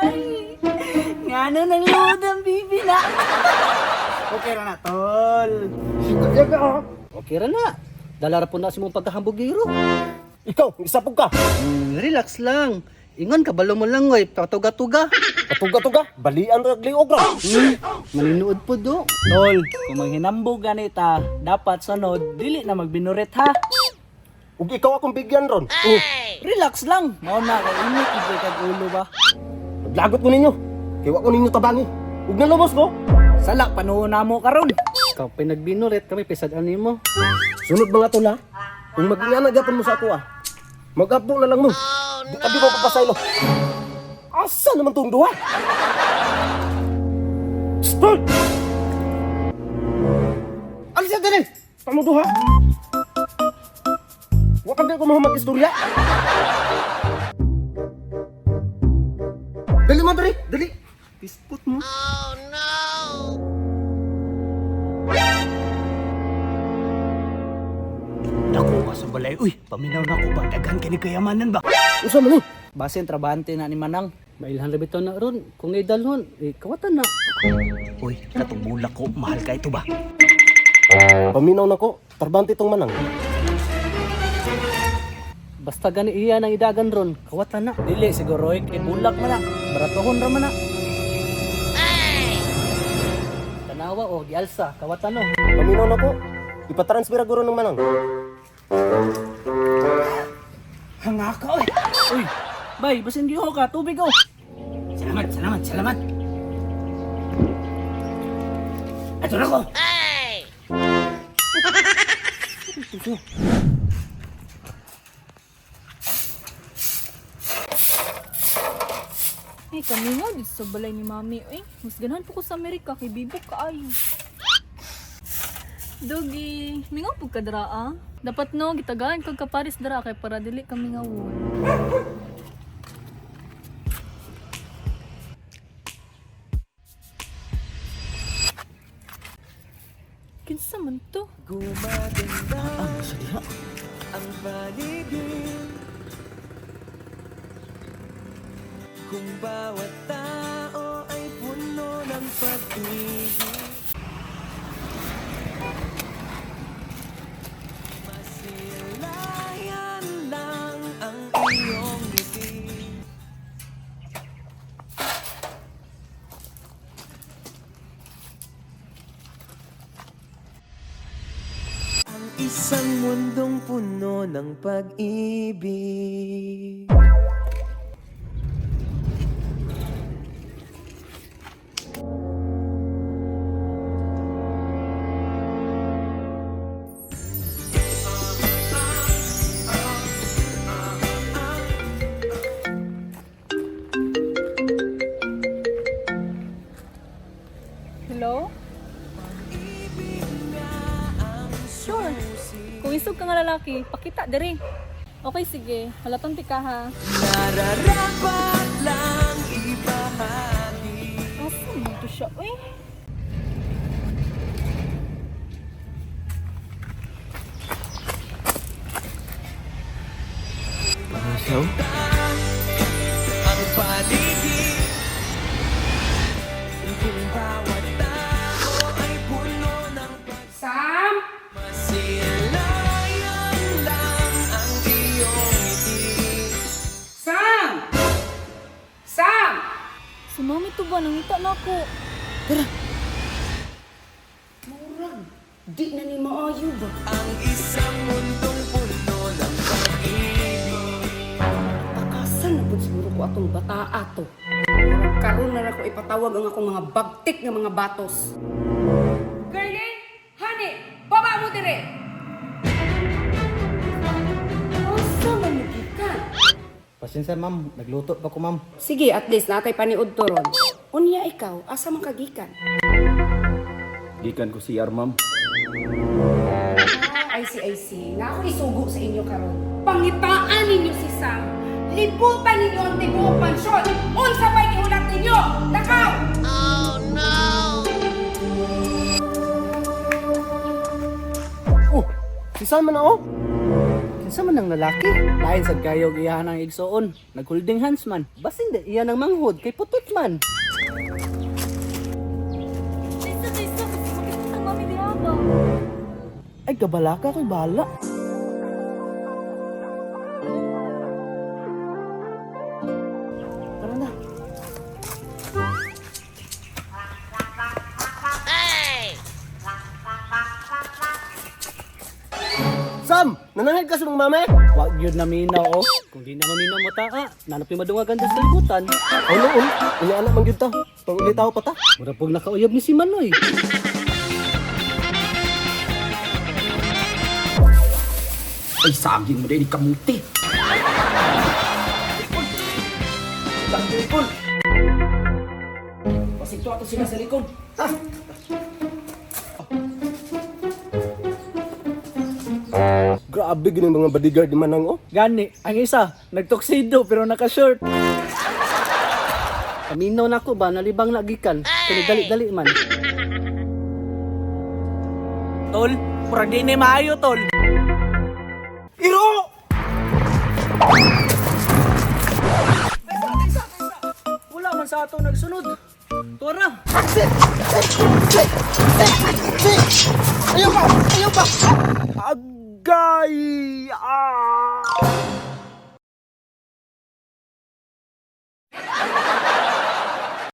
Ay, ngano nang luod ang bibi na. Okay ra na, tol. Okay ra na. Dala ra po na sa mong pagkahambugiro. Ikaw, isapog ka. Relax lang. Ingon kabalo mo lang oy, patuga-tuga. Patuga-tuga, balian ra liog ra. Maninuod po do. Tol, kung maghinambog ganita, dapat sunod dili na magbinurit ha. Ug ikaw akong bigyan ron. Oh, relax lang. Mao na kay init gid kag ulo ba. Naglagot ko ninyo. Kay wa ko ninyo tabangi. Ug nalumos ko. Sala panuon namo karon. Ikaw pa nagbinurit kami pisad ani mo. Sunod mga tol ha. Kung mag-ingana gyapon mo sa ako ah. Mag-apo na lang mo. Di tabi ko papasaylo. Asa naman tong duha? Stop! Alis na dali! Tamo duha! Wa ka ko mahamag istorya. Dali mo dali, dali. Pispot mo. Dako ka sa balay. Uy, paminaw na ko ba? Daghan kini kayamanan ba? Usa man ni. Basin trabahante na ni Manang. Mailhan ra bitaw na ron. Kung idalhon, eh, kawatan na. Uy, katong bulak ko, mahal ka ito ba? Paminaw na ko, trabante tong manang. Basta gani iya nang idagan ron, kawatan na. Dili siguro oy, kay bulak man na. Baratohon ra man na. Tanawa o gialsa, kawatan no. Paminaw na ko. Ipatransfer aguro ng manang. Hanga ka, uy. Uy, bay, basin giho ka, tubig oh. Salamat, salamat, salamat. Ato na ko. Ay, kami nga dito sa balay ni Mami. Ay, mas ganahan po ko sa Amerika kay bibok kaayo. Dogi, mingaw po ka dra ah. Dapat no, gitagaan kag kaparis dra kay para dili kami ngawon. Kinsa man to? Kung bawat tao ay puno ng pag-ibig, masilayan lang ang iyong ngiti. Ang isang mundong puno ng pag-ibig. Hello? Sure. Kung isog ka nga lalaki, pakita diri. Okay, sige. Halaton ti ka ha. Nararapat lang ibahagi. Asa man to siya, uy? Ang paligid. Kung bawat tao ay puno ng Sam! masilayan lang ang iyong ngiti. Sam! Sam! Si mami to ba? Nangita na ako. Murag, di na ni maayo ba? Ang isang mundong puno ng pag-ibig. Takasan na po siguro ko atong bata ato. Murag karon na ra ko ipatawag ang akong mga bagtik nga mga batos. Girlie, honey, baba mo dire! Asa man mo gikan? Pasensya ma'am, nagluto pa ko ma'am. Sige, at least natay paniud to ron. Unya ikaw, asa man ka gikan? Gikan ko CR, ma'am. Ah, I see, I see. Na ako isugo sa inyo karon. Pangitaan ninyo si Sam. Libutan ninyo ang tibuok pansyon. Unsa pa'y gihulat ninyo? Lakaw! Oh, si Sam man na oh. Si Unsa man ang lalaki? Lain sad kayo iyahan ang igsuon. Nag-holding hands man. Basin di iya nang manghod kay putot man. Jason, Jason, makita ang mami diha ba? Ay, kabalaka ko'y bala. Tara na. Sam, nanangit ka sa mong mama eh. Wag yun na minaw, oh. Kung di na maminaw mo taa, nanap yung madungagan sa libutan. Aw noon, unya anak man gyud ta. Pangulitaw pa ta. Mura pog nakauyab ni si Manoy. Ay, saging mo din, kamuti. Pasigto ato sila sa likod. Grabe gini mga bodyguard ni Manang oh. Gani, ang isa, nagtuxedo pero naka-short. Paminaw na ako ba, nalibang nagikan. Kaya dali-dali man. Tol, murag di ni maayo, tol. Iro! Wala man sa ato nagsunod. Tuwara. Ayaw pa! Ayaw pa! Agay! Ah!